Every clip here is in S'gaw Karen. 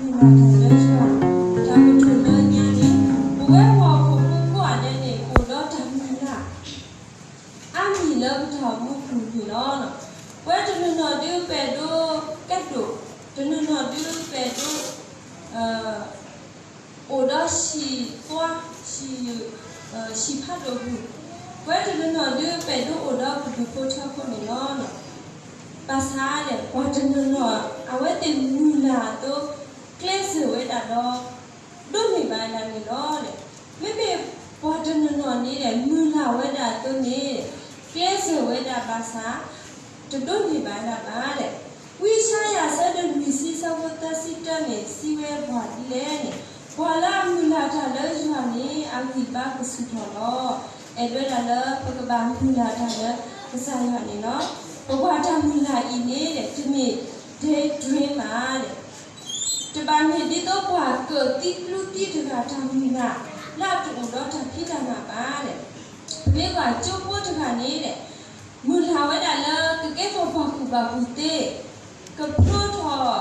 မုၢ်လၢ်တၢ်လၢယွၤ, တၢ်ကတိၤလၢညါန့ၣ်, ပဝဲပှၤဟီၣ်ခိၣ်ဖိကိးဂၤဒဲးန့ၣ် အိၣ်ဒီးတၢ်မုၢ်လၢ် အါမံၤလၢပတၢ်အိၣ်မူပူၤန့ၣ်လီၤ. ပဝဲတနီၤနီၤဒုးပအဲၣ်ဒိးကဲဒိၣ်, တနီၤနီၤဒုးပအဲၣ်ဒိး အိၣ်ဒီးဟံၣ်သွါ, ဟံၣ်, ဟံၣ်ဖးဒိၣ်ပူၤ, ပဝဲတနီၤနီၤဒုးပအဲၣ်ဒိးအိၣ်ဒီးပဒူၣ်ဖိထၢဖိန့ၣ်လီၤ. ဘၣ်ဆၣ်ဒီး ပှၤတနီၤနီၤ အဝဲသ့ၣ်မုၢ်လၢ်အသိး ကျဲးစၢးဝဲဒၣ်ဒီး ဒိးန့ၢ်ဘၣ်ဒၣ်န့ၣ်လီၤ. မ့မ့ၢ်ပှၤတနီၤနီၤန့ၣ်ဒီး မုၢ်လၢ်ဝဲဒၣ်အသိးန့ၣ် ကျဲးစၢးဝဲဒၣ်ဘၣ်ဆၣ် တဒိးန့ၢ်ဘၣ်ဒၣ်ဘၣ်. ဝံယၡါယၤအဆၢဒိၣ်လွံၢ်ဆံအဆၢဖိသၢဆံတၢန့ၣ် စံးဝဲပှၤဒ်လဲၣ်န့ၣ်, ပှၤလၢအမုၢ်လၢ်တၢ်လၢယွၤန့ၣ် အဂံၢ်ဘါကဆူၣ်ထီၣ်လီၤ. အဲၣ်ဒိးဝဲဒၣ်လၢပကဘၣ်မုၢ်လၢ်တၢ်လၢကစၢ်ယွၤန့ၣ်လီၤ. ပကွၢ်တၢ်မုၢ်လၢ်အံၤန့ၣ်ဒီး တမ့ၢ် daydream ဘၣ် တဘၣ်မ့ၢ်ဒ်သိးပှၤကၢၣ်သံကျူသံတဂၤတၢ်မုၢ်လၢ် လၢအတအိၣ်ဒီးတၢ်ဖံးတၢ်မၤဘၣ်. ပမ့ၢ်ကွၢ်ကၠိဖိတဂၤန့ၣ်ဒီး မုၢ်လၢ်ဝဲဒၣ်လၢကကဲထီၣ်ပှၤကူၣ်ဘၣ်ကူၣ်သ့, ကဖျိထီၣ်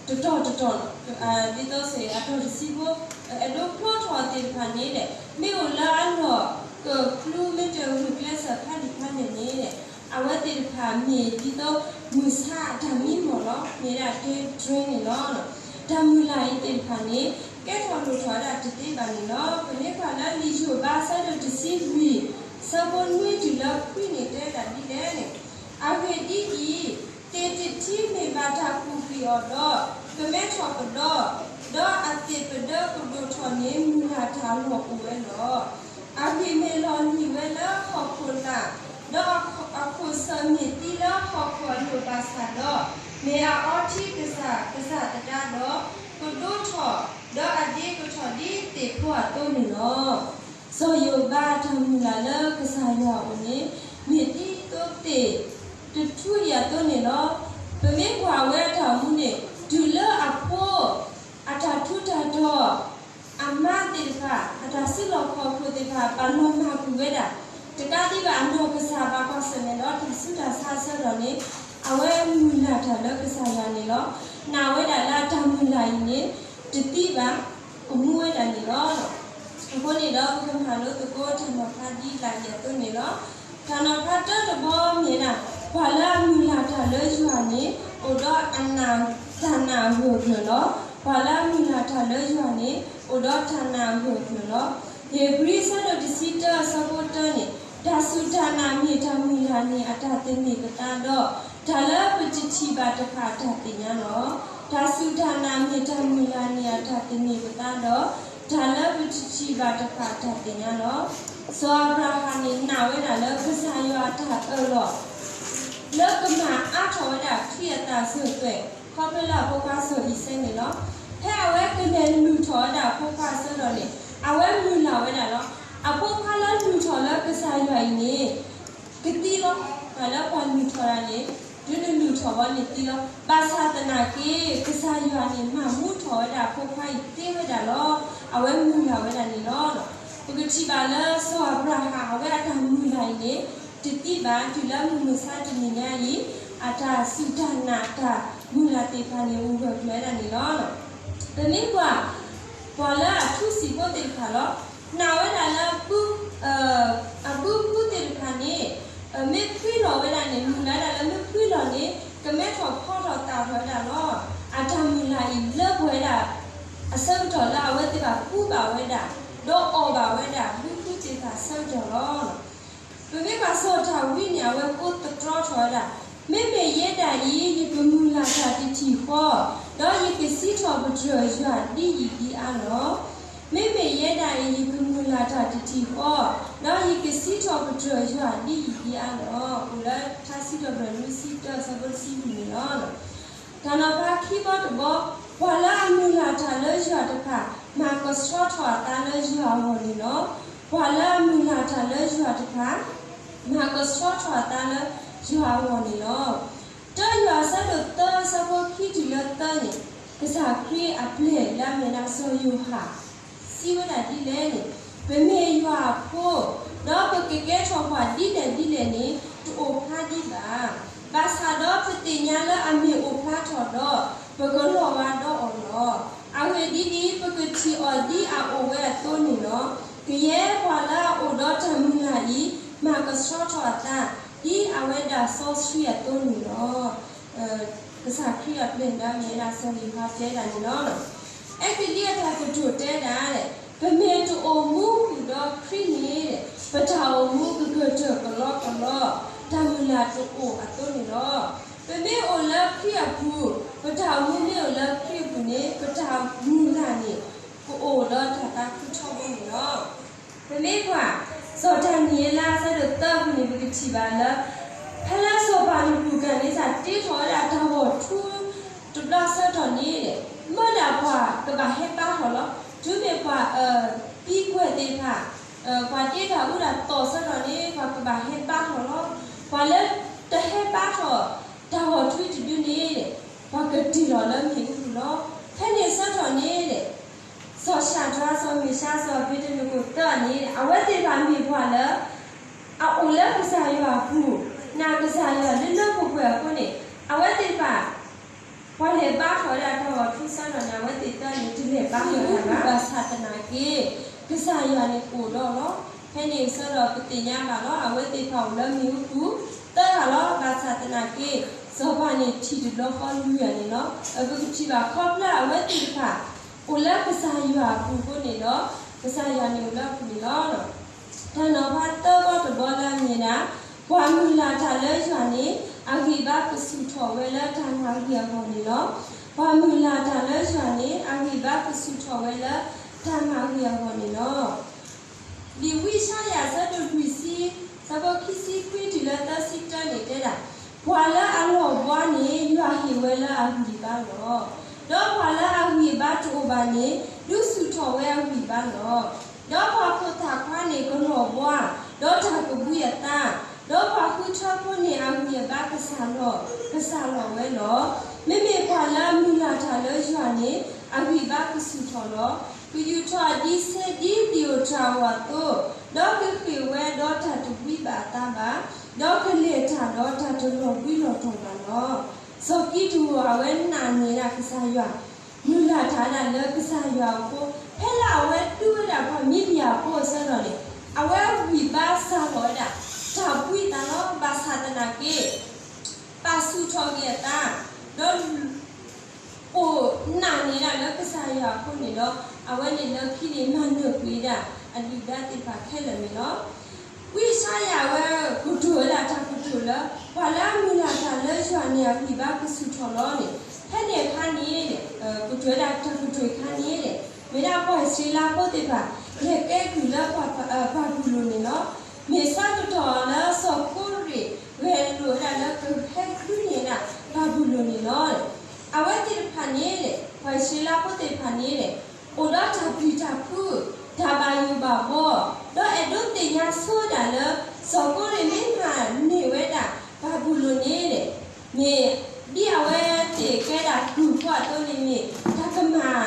တတီၤတတီၤ, ဒ်သိးစ့ၢ်အတီၤတဆံဖိ, အဲၣ်ဒိးဖျိထီၣ်သ့ၣ်တဖၣ်န့ၣ်ဒီး မ့ၢ်အိၣ်လၢအလီၢ်ကကျူ မ့ၢ်တဂုာ်ကျဲးစၢးဖးဒံးဖးလဲၢ်န့ၣ်ဒီး အဝဲသ့ၣ်တဖၣ်မ့ၢ်ဒ်သိးမုၢ်ဆါအတၢ်မံမီၢ်လီၤ. မ့ၢ်ဒၣ် daydream န့ၣ်လီၤ. တၢ်မုၢ်လၢ်အံၤသ့ၣ်တဖၣ်န့ၣ် ကဲထီၣ်လိၣ်ထီၣ်ဝဲဒၣ်တသ့ဘၣ်န့ၣ်လီၤ. ပမ့ၢ်ကွၢ်လၢလံာ်ယိၤဘးအဆၢဒိၣ်တဆံလွံၢ် အဆၢဖိနွံတုၤလၢခွံန့ၣ် တဲဝဲဒၣ်ဒ်လဲၣ်န့ၣ်, အဂ့ၢ်ဒ်အံၤ, သ့ၣ်တထံမ့ၢ်ဘၣ်တၢ်ကူၣ်က့ၤအီၤဒီး ကမဲထီၣ်ကဒီး, ဒီးအသ့ၣ်ပဒၢကဒိၣ်ထီၣ်န့ၣ် မုၢ်လၢ်တၢ်လီၢ်အိၣ်ဝဲလီၤ. အဂံၢ်မ့ၢ်လီၤနံၤဝဲလၢဟီၣ်ခိၣ်လာ်, ဒီးအခိၣ်ဆၢၣ်မ့ၢ်သံလၢဟီၣ်ခိၣ်အလိၤဘၣ်ဆၣ်ဒီး, မ့ၢ်အအီထံကစၢ်ကစၢ်သတးဒီး, ကဒိထီၣ်, ဒီးအဒ့ကထီၣ်ဒ်သ့ၣ်ဖိအသိးန့ၣ်လီၤ. စီၤယိၤဘးအတၢ်မုၢ်လၢ်လၢကစၢ်ယွၤအအိၣ်န့ၣ် မ့ၢ်ဒ်သိးသ့ၣ်တထူအံၤအသိးန့ၣ်လီၤ. ပမ့ၢ်ကွၢ်ဝဲအတၢ်အိၣ်မူန့ၣ် တုၤလၢအဖိ အတၢ်ထူးတၢ်တီၤ, အမါသ့ၣ်တဖၣ် အတၢ်စုလီၢ်ခီၣ်ခိၣ်သ့ၣ်တဖၣ် ဘၣ်လီၤမၢ်ကွံာ်ဝဲဒၣ်, တကးဒံးဘၣ်အနီၢ်ကစၢ်ဘၣ်ကွၢ်ဆၢၣ်မဲာ်ဒီးတၢ်ဆူးတၢ်ဆါအဆၢကတီၢ်န့ၣ် အဝဲမုၢ်လၢ်တၢ်လၢကစၢ်ယွၤန့ၣ်လီၤ. နာ်ဝဲဒၣ်လၢအတၢ်မုၢ်လၢ်အံၤန့ၣ် တသံဘၣ်, ကမူဝဲဒၣ်န့ၣ်လီၤ. အဃိန့ၣ်ဒီး ပကမၤလိသကိးတၢ်နီၤဖးဒ်လာ်အံၤအသိးန့ၣ်လီၤ. တၢ်နီၤဖးတၢတဘီမ့ၢ်ဒၣ်, ပှၤလၢအမုၢ်လၢ်တၢ်လၢယွၤန့ၣ် အိၣ်ဒီးအနၢ်, တၢ်နာ်အဂၢၢ်အကျၢၤလီၤ. ပှၤလၢအမုၢ်လၢ်တၢ်လၢယွၤန့ၣ် အိၣ်ဒီးတၢ်နာ်အဂၢၢ်အကျၢၤလီၤ. ဧ့ၤဘြံၤအဆၢဒိၣ်တဆံတၢအဆၢဖိတၢန့ၣ်, တၢ်စူၢ်တၢ်နာ်မ့ၢ်တၢ်မုၢ်လၢ်န့ၣ် အတၢ်သန့ၤပသးဒီး တၢ်လၢပတထံၣ်ဘၣ်တဖၣ်အတၢ်သ့ၣ်ညါလီၤ. တၢ်စူၢ်တၢ်နာ်မ့ၢ်တၢ်မုၢ်လၢ်န့ၣ် အတၢ်သန့ၤပသးဒီး တၢ်လၢပတထံၣ်ဘၣ်တဖၣ်အတၢ်သ့ၣ်ညါလီၤ. စီၤအၤဘြၤဟၣ်န့ၣ် နာ်ဝဲဒၣ်လၢကစၢ်ယွၤအတၢ်အၢၣ်လီၤ လၢကမၤအါထီၣ်ဝဲဒၣ်ခရံာ်အသးစၢၢ်သွဲၣ် ခီဖျိလၢအဖိခွါစီၤအံၤစဲးန့ၣ်လီၤ. ဖဲအဝဲကလဲၤလုၢ်ထီၣ်ဝဲဒၣ်အဖိခွါအဆၢကတီၢ်န့ၣ် အဝဲမုၢ်လၢ်ဝဲဒၣ်လီၤ. အဖိခွါလၢလုၢ်ထီၣ်လၢကစၢ်ယွၤအံၤန့ၣ် ကသံလီၤ. ပှၤလၢပှၤလုၢ်ထီၣ်တၢ်န့ၣ် တုၤနလုၢ်ထီၣ်ဝဲန့ၣ်သံလီၤ. ဘၣ်ဆၣ်သနာ်က့ ကစၢ်ယွၤန့ၣ် မၤမူထီၣ်ဝဲဒၣ်အဖိခွါအံၤသ့ဝဲဒၣ်လီၤ. အဝဲမုၢ်လၢ်ဝဲဒၣ်န့ၣ်လီၤ. ပကထံၣ်ဘၣ်လၢစီၤအၤဘြၤဟၣ် အဝဲအတၢ်မုၢ်လၢ်အံၤန့ၣ် တသံဘၣ် တုၤလၢမုၢ်မဆါတနံၤညါအံၤ အတၢ်စူၢ်တၢ်နာ်တၢ်မုၢ်လၢ်သ့ၣ်တဖၣ်န့ၣ် အိၣ်ဂၢၢ်ကျၢၤဝဲဒၣ်န့ၣ်လီၤ. ပမ့ၢ်ကွၢ် ပှၤလၢအထူးစံာ်ဖိသ့ၣ်တဖၣ်လီၤ. နာ်ဝဲဒၣ်လၢ အဘုဖုသ့ၣ်တဖၣ်န့ၣ် မ့ၢ်ဖှံလီၤဝဲဒၣ်န့ၣ် မုၢ်လၢ်ဒၣ်လၢမ့ၢ်ဖှံလီၤန့ၣ် ကမဲထီၣ်ဖီထီၣ်သၣ်ထီၣ်ဝဲဒၣ်လီၤ. အတၢ်မုၢ်လၢ်အံၤလၢပှဲၤဝဲဒၣ် အဆၢကတီၢ်လၢအဝဲသ့ၣ်ဘၣ်ကူးဘၣ်ဝဲဒၣ် ဒီးအီၣ်ဘၣ်ဝဲဒၣ် ဘုဖုသ့ၣ်တဖၣ်အဆၢကတီၢ်လီၤ. ပမ့ၢ်ကွၢ်စီၤဒၤဝံးန့ၣ် အဝဲကိးသတြီထီၣ်ဝဲဒၣ်, မ့မ့ၢ်ယဲဒၣ်အံၤ ယကမုၢ်လၢ်တၢ်တထံၣ်ဃီ, ဒီးယကစံးထီၣ်ပတြၢၤယွၤဒ်အံၤဒ်အါလီၤ. မ့မ့ၢ်ယဲဒၣ်အံၤ ယကမုၢ်လၢ်တၢ်တထံၣ်ဃီ, ဒီးယကစံးထီၣ်ပတြၢၤယွၤဒ်အံၤဒ်အါလီၤ. အိၣ်လၢထါစံးထီၣ်ပတြၢၤလွံၢ်ဆံတၢ အဆၢဖိတဆံလွံၢ်န့ၣ်လီၤ. တၢ်နီၤဖးခံဘီတဘီ, ပှၤလၢအမုၢ်လၢ်တၢ်လၢယွၤတဖၣ် မၤကဆှီထီၣ်အသးလၢယွၤအဂီၢ်န့ၣ်လီၤ. ပှၤလၢအမုၢ်လၢ်တၢ်လၢယွၤတဖၣ် မၤကဆှီထီၣ်အသးလၢယွၤအဂီၢ်န့ၣ်လီၤ. တၢယိၤဟၣ်အဆၢဒိၣ်သၢ အဆၢဖိခံတုၤလၢသၢန့ၣ်, ကစၢ်ခရံာ်အပျဲၢ်လၢအမ့ၢ်ဒၣ်စီၤယိၤဟၣ် စံးဝဲဒၣ်ဒ်လဲၣ်န့ၣ်, ပမ့ၢ်ယွၤအဖိ, ဒီးပကကဲထီၣ်ပှၤဒ်လဲၣ်ဒ်လဲၣ်န့ၣ် တအိၣ်ဖျါဒံးဘၣ်. ဘၣ်ဆၣ်ဒီးပသ့ၣ်ညါလၢအမ့ၢ်အိၣ်ဖျါထီၣ်ဒီး ပကလီၤဂာ်ဒီး ဒ်အအိၣ်ဝဲအသိးန့ၣ်လီၤ. ကယဲၢ်ပှၤလၢအအိၣ်ဒီးတၢ်မုၢ်လၢ်အံၤ မၤကဆှီထီၣ်အသး ဒ်အဝဲဒၣ်စီဆှံအသိးန့ၣ်လီၤ. ကစၢ်ခရံာ်အပျဲၢ်ဒီးမ့ၢ်ဝဲဒၣ်စီၤယိၤဟၣ်တဲဒၣ်န့ၣ်လီၤ. အဲကလံးအတၢ်ကတိၤတဲဒၣ် ပမ့ၢ်တအိၣ်မူဃုာ်ဒီးခရံာ်န့ၣ် ပတၢ်အိၣ်မူကကတၢၢ်ကလီကလီ တၢ်မုၢ်လၢ်တအိၣ်အသိးန့ၣ်လီၤ. ပမ့ၢ်အိၣ်လၢခရံာ်အပူၤ, ပတၢ်အိၣ်မူမ့ၢ်အိၣ်လၢခရံာ်အပူၤန့ၣ် ပတၢ်မုၢ်လၢ်န့ၣ် ကအိၣ်ဒီးတၢ်သးခုထီဘိန့ၣ်လီၤ. ပမ့ၢ်ကွၢ် စီၤဒၤနံးယ့လးအဆၢဒိၣ်သၢပူၤန့ၣ် ပကထံၣ်ဘၣ်လၢ ဖဲလၢစီၤပၤနဘူၤခၣ်နံစၢ်တ့ထီၣ်ဝဲဒၣ်တၢ်ဂီၤထူ တဘျီဆၢထီၣ်န့ၣ် မၢဒၣ်ပှၤကဘၣ်ဟဲဘါထီၣ်လီၤ. တုၤမ့ၢ်ပှၤ ပံကွဲၢ်သ့ၣ်တဖၣ် ပှၤတ့တၢ်အူတၢ်သီၣ်ဆၢထီၣ်န့ၣ် ပှၤကဘၣ်ဟဲဘါထီၣ်လီၤ. ပှၤလၢတဟဲဘါထီၣ် တၢ်ဂီၤထူတဒုန့ၣ် ပှၤကတ့ၢ်လီၤလၢမ့ၣ်အူပူၤလီၤ. ဖဲန့ၣ်ဆၢထီၣ်န့ၣ် စီၤၡၤဒြး စီၤမ့ၡး စီၤအဘ့းနကိၤသၢဂၤန့ၣ် အဝဲသ့ၣ်တဖၣ်မ့ၢ်ပှၤလၢ အအိၣ်လၢကစၢ်ယွၤအပူၤ, နာ်ကစၢ်ယွၤလၢလၢပှဲၤပှဲၤအဃိန့ၣ် အဝဲသ့ၣ်တဖၣ် ပှၤလဲၤဘါထီၣ်ဝဲဒၣ်တၢ်ဂီၤထူဆၢထီၣ်န့ၣ် အဝဲသ့ၣ်သၢဂၤန့ၣ် တလဲၤဘါထီၣ်ဘၣ် ဘၣ်ဆၣ်သနာ်က့ ကစၢ်ယွၤန့ၣ်အိၣ်ဒီးလီၤ. ဖဲန့ၣ်ဆၢဒီးပသ့ၣ်ညါဘၣ်လီၤ. အဝဲသ့ၣ်တဖၣ်အိၣ်လၢမ့ၣ်အူပူၤသၢဂၤလီၤ. ဘၣ်ဆၣ်သနာ်က့ စီၤပၤန့ၣ်ထံၣ်တဘျီဃီလွံၢ်ဂၤန့ၣ်လီၤ. ပကထံၣ်ဘၣ်ခီဖျိအဝဲသ့ၣ်တဖၣ် အိၣ်လၢကစၢ်ယွၤအပူၤအဃိန့ၣ်ဒီး ကစၢ်ယွၤန့ၣ်အိၣ်လၢအပူၤန့ၣ်လီၤ. တၢ်နီၤဖးသၢဘီတဘီလၢအမ့ၢ်ဒၣ် ပှၤမုၢ်လၢ်တၢ်လၢယွၤန့ၣ် အဂံၢ်ဘါကဆူၣ်ထီၣ်ဝဲလၢတၢ်မၤဂ့ၤအဂီၢ်န့ၣ်လီၤ. ပှၤမုၢ်လၢ်တၢ်လၢယွၤန့ၣ် အဂံၢ်ဘါကဆူၣ်ထီၣ်ဝဲလၢတၢ်မၤဂ့ၤအဂီၢ်န့ၣ်လီၤ. လံာ်ဝံယၡါယၤအဆၢဒိၣ်လွံၢ်ဆံ အဆၢဖိခံဆံခွံတုၤလၢသၢဆံတၢန့ၣ်တဲဒၣ်, ပှၤလၢအလီၤဘှါန့ၣ် ယွၤဟ့ၣ်ဝဲလၢအဂံၢ်ဘါလီၤ. ဒီးပှၤလၢအဂံၢ်ဘါတအိၣ်ဘၣ်န့ၣ် ဒုးဆူၣ်ထီၣ်ဝဲအဂံၢ်ဘါလီၤ. ဒီးပှၤဖိသၣ်ခွါန့ၣ်ကလီၤဘှါ, ဒီးတၢ်ကဘှံးအသး, ဒီးပှၤဃုထၢဖိန့ၣ်အဂံၢ်အဘါကစၢ်လီၤ, ကစၢ်လီၤဝဲလီၤ. မ့မ့ၢ်ပှၤလၢအမုၢ်လၢ်တၢ်လၢယွၤန့ၣ် အဂံၢ်ဘါကဆူၣ်ထီၣ်လီၤ. ကယူာ်ထီၣ်အဒံးဆှံဒ်လံာ်ဧိၤတြၤဧိၤအသိး, ဒီးကဃ့ၢ်ဝဲဒီးတၢ်တဘှံးဘၣ်အသးဘၣ်, ဒီးကလဲၤတၢ်ဒီးတၢ်တလီၤဘှံးလီၤတီၤဘၣ်လီၤ. စီၤကံးဒဧိၣ်အဝဲနာ်န့ၢ်ဒၣ်ကစၢ်ယွၤ, မုၢ်လၢ်တၢ်ဒၣ်လၢကစၢ်ယွၤအဃိ, ဖဲလၢအဝဲဒုးဝဲဒၣ်ပှၤမံးဒယၣ်ဖိအဆၢထီၣ်န့ၣ်, အဝဲအဂံၢ်ဘါစၢ်လီၤဝဲဒၣ်, တၢ်ဘှံးအသးလီၤ. ဘၣ်ဆၣ်သနာ်က့ ပာ်ဆူၣ်ထီၣ်က့ၤအသး, ဒီး အိၣ်နာ်န့ၢ်ဒၣ်လၢကစၢ်ယွၤအဃိန့ၣ်ဒီး အဝဲန့ၣ်လၢခံန့ၣ် မၤနၢၤကွံာ်ဒၣ်အဒုၣ်ဒါသ့ၣ်တဖၣ်ခဲလၢာ်န့ၣ်လီၤ. ဝံယၡါယၤအဝဲကတိၤဝဲဒၣ်တၢ်ကတိၤလၢ ပှၤလၢအမုၢ်လၢ်တၢ်လၢယွၤန့ၣ် အဂံၢ်ဘါကဆူၣ်ထီၣ်လီၤန့ၣ်, ဖဲန့ၣ်အခါန့ၣ် ကတိၤဝဲဒၣ်တၢ်ကတိၤအခါန့ၣ် မ့ၢ်ဒၣ်ပှၤအံၣ်စရ့လးဖိသ့ၣ်တဖၣ် လဲၤကဲကုၢ်လၢဘၤဘူလိၣ်န့ၣ်လီၤ. မ့ၢ်ဆၢကတီၢ်လၢစီၤကိရ့ၣ် ဂဲၤလိာ်ဝဲဒၣ်လၢကဟဲဃုန့ၢ်ဒၣ်ဘၤဘူလိၣ်န့ၣ်လီၤ. အဝဲသ့ၣ်တဖၣ်န့ၣ် ပှၤအံၣ်စရ့လးဖိသ့ၣ်တဖၣ်န့ၣ် အိၣ်ဒီးတၢ်ပျံၤတၢ်ဖုး, တၢ်ဘၣ်ယိၣ်ဘၣ်ဘှီ, ဒီးအဲၣ်ဒိးသ့ၣ်ညါဆိဝဲဒၣ်လၢ စီၤကိရ့ၣ်မ့ၢ်မၤန့ၢ်ဝဲဒၣ်ဘၤဘူလိၣ်န့ၣ် မ့ၢ်ဒ်အဝဲသ့ၣ်ကဲဒၣ်ကုၢ်ဖိအသိးန့ၣ်မ့ၢ် တၢ်ကမၤ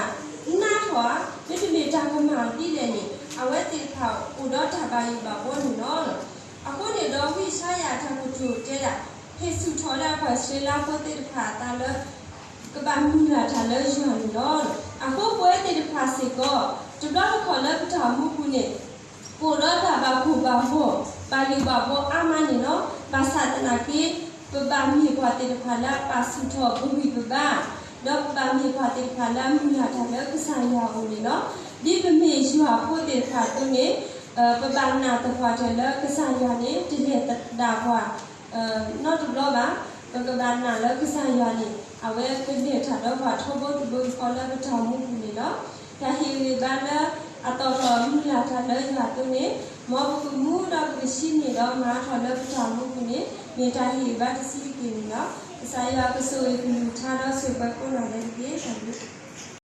နးထီၣ်ဧါ, မ့တမ့ၢ်တၢ်ကမၤဒ်လဲၣ်န့ၣ် အဝဲသ့ၣ်တဖၣ်အိၣ်ဒီးတၢ်ဘၣ်ယိၣ်ဘၣ်ဘှီန့ၣ်လီၤ. အဃိန့ၣ်ဒီး ဝံယၡါယၤအတၢ်ကတိၤတဲဒၣ် ဟ့ၣ်ဆူၣ်ထီၣ်ဝဲဒၣ်ပှၤအံၣ်စရ့လးဖိသ့ၣ်တဖၣ်အသးလၢ ကဘၣ်မုၢ်လၢ်တၢ်လၢယွၤန့ၣ်လီၤ. အဃိပဝဲသ့ၣ်တဖၣ်စ့ၢ်ကီး တဘျီတခီၣ်လၢပတၢ်အိၣ်မူပူၤန့ၣ် ပအိၣ်ဒီးတၢ်ဘၣ်ကိၢ်ဘၣ်ဂီၤ ဘၣ်ယိၣ်ဘၣ်ဘှီအါမးန့ၣ်လီၤ. ဘၣ်ဆၣ်သနာ်က့ ပဘၣ်မ့ၢ်ပှၤသ့ၣ်တဖၣ်လၢအပာ်ဆူၣ်ထီၣ်ပဂံၢ်ပဘါ, ဒီးပဘၣ်မ့ၢ်ပှၤသ့ၣ်တဖၣ်လၢအမုၢ်လၢ်တၢ်လၢကစၢ်ယွၤအအိၣ်န့ၣ်လီၤ. ဒ်ပမ့ၢ်ယွၤအဖိသ့ၣ်တဖၣ်အသိးန့ၣ် ပဘၣ်နာ်သပှၢ်တၢၢ်လၢကစၢ်ယွၤန့ၣ် တလဲၤဒၣ်ပှၤ နီတဘျီဘၣ်. ပကဘၣ်နာ်လၢကစၢ်ယွၤန့ၣ် အဝဲကလဲၤတၢ်ဒီးပှၤထီဘိတဘိယူၢ်ဃီလၢပတၢ်အိၣ်မူပူၤန့ၣ်လီၤ. တၢ်ဟ့ၣ်ဂံၢ်ဘါလၢအသီၣ်ထီၣ်မုၢ်လၢ်တၢ်လၢယွၤအသိးန့ၣ် မ်ပကမူဒီးပကဆံးန့ၢ်ဒီးမၤအါထီၣ်လၢပတၢ်အိၣ်မူပူၤန့ၣ် မ့ၢ်တၢ်ဟ့ၣ်ဂံၢ်ဘါတဆံးတက့ၢ်န့ၣ်လီၤ. ကစၢ်ယွၤကဆိၣ်ဂ့ၤကလုၢ်ကထါဒီးဆိၣ်ဂ့ၤပှၤကိးဂၤဒဲးတက့ၢ်. တၢ်ဘျုး